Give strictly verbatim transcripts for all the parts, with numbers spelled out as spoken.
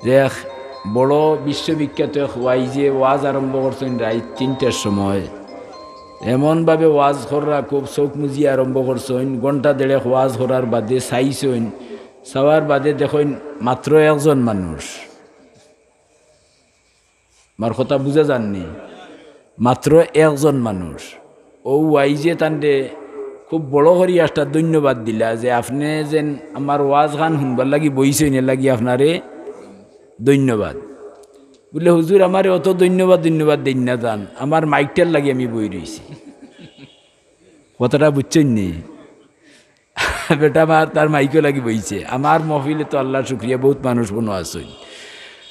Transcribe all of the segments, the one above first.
যে এক বড় বিশ্ববিখ্যাত এক ওয়াইজে ওয়াজ আরম্ভ করছইন রাইত তিনটার সময়। এমনভাবে ওয়াজ কররা খুব চউখ মুজিয়া আরম্ভ করছইন, ঘন্টা দেড়েক ওয়াজ করার বাদে চাইছইন, চাওয়ার বাদে দেখইন মাত্র একজন মানুষ। আমার কথা বুঝা যারনি? মাত্র একজন মানুষ। অউ ওয়াইজে তানরে খুব বড় করি একটা ধন্যবাদ দিলা যে আপনে যেন আমার ওয়াজ খান হুনবার লাগি বইছইন, এর লাগি আপনারে ধন্যবাদ। বুলে, "হুজুর, আমারে অত ধন্যবাদ, ধন্যবাদ দেইন না যান, আমার মাইকটার লাগি আমি বই রইছি।" কথাটা বুঝছইন নি? বেটা আমার তার মাইকও লাগি বইছে। আমার মহফিলে তো আল্লাহর শুকরিয়া, বউত মানুষ বনো আছইন।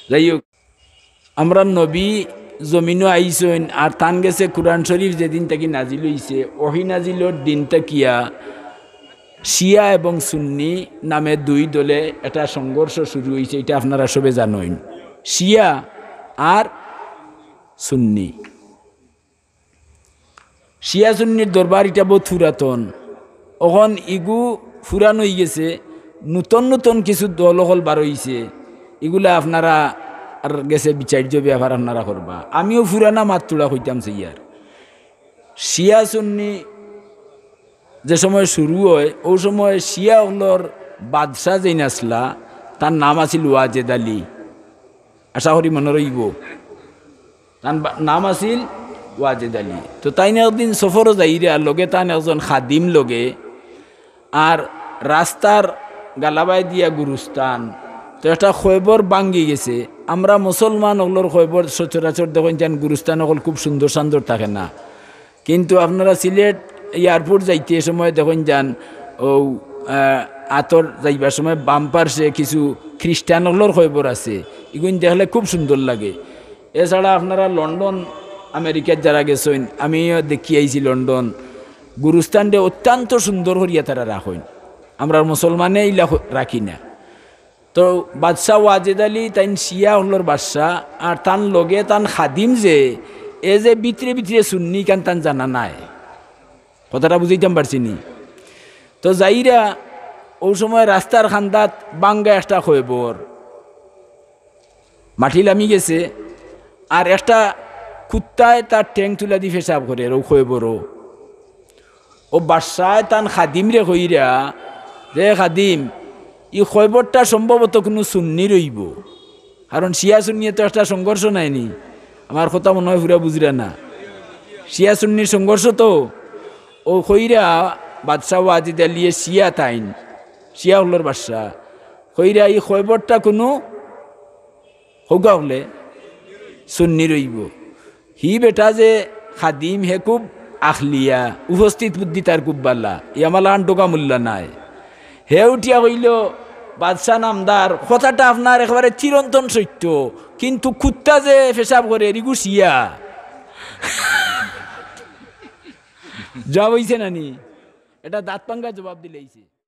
যাই হোক, আমরার নবী জমিনো আইছইন, আর তান গেছে কুরআন শরীফ যেদিন থাকি নাজিল অইছে, ওহী নাজিলর দিন থাকিয়া শিয়া এবং সুন্নি নামে দুই দলে একটা সংঘর্ষ শুরু অইছে, ইটা আপনারা সবে জানইন। শিয়া আর সুন্নি। শিয়া সুন্নির দরবার ইটা বউত পুরাতন। অখন ইগু পুরান অইগেছে, নূতন নূতন কিছু দল অকল বার অইছে, ইগুলা আপনারার গেছে বিচার্য ব্যাপার আপনারা করবা। আমিও পুরানা মাত থুড়া কইতাম চাইয়ার। শিয়া সুন্নি যে সময় শুরু অয়, অউ সময় শিয়া অকলর বাদশা যেইন আছলা, তার নাম আছিল ওয়াজেদ আলী। আশা করি মনো রইবো। তান বা-, নাম আছিল ওয়াজেদ আলী। তো তাইন একদিন সফরো যাইরা, লগে তান একজন খাদিম লগে, আর রাস্তার গালাবায় দিয়া গুরুস্থান। তো একটা খয়বর ভাঙ্গি গেছে। আমরা মুসলমান অকলর খয়বর সচরাচর দেখইন যান গুরুস্থান অকল খুব সুন্দর সান্দর থাকে না, কিন্তু আপনারা সিলেট এয়ারপোর্ট যাইতে সময় দেখইন যান, অউ, আহ, আতর যাইবার সময় বাম পার্শ্বে কিছু খ্রিস্টান অকলর খয়বর আছে, ইগুইন দেখলে খুব সুন্দর লাগে। এছাড়া আপনারা লন্ডন, আমেরিকাত যারা গেছইন, আমিও দেখি আইছি লন্ডন, গুরুস্থানরে অত্যন্ত সুন্দর করিয়া তারা রাখইন। আমরা মুসলমানে ইলা খ-, রাখি না। তো বাদশা ওয়াজেদ আলী তাইন শিয়া অকলর বাদশা, আর তান লগে তান খাদিম যে, এ যে ভিতরে ভিতরে সুন্নি, ইখান তান জানা নাই। কথাটা বুঝাইতাম পারছি নি? তো যাইরা অউ সময় রাস্তার কান্দাত ভাঙ্গা একটা খয়বর, মাটি লামি গেছে, আর একটা কুত্তায় তার ঠেং তুলাদি পেশাব করের অউ খয়বরো। অউ বাদশায় তান খাদিমরে কইরা, "রে খাদিম, ই খয়বরটা সম্ভবত কুনু সুন্নির অইবো, কারণ শিয়া সুন্নিয়ে তো একটা সংঘর্ষ নায় নি।" আমার কথা মনো অয় পুরা বুঝরা না। শিয়া সুন্নির সংঘর্ষ তো। অউ কইরা বাদশা ওয়াজেদ আলীয়ে শিয়া তাইন, শিয়া অকলর বাদশা, কইরা ই খয়বরটা কুনু হউকা অকলে সুন্নির অইবো। হি বেটা যে খাদিম, হে খুব আখলিয়া, উপস্থিত বুদ্ধি তার খুব বালা, ই আমার লাখান টোকা মোল্লা নায়। হে উঠিয়া কইলো, "বাদশা নামদার, কথাটা আপনার একেবারে চিরন্তন সত্য, কিন্তু কুত্তা যে পেশাব করের, ইগু শিয়া।" জবাব অইছে না নি? এটা দাঁত ভাঙ্গা জবাব দিলাইছে।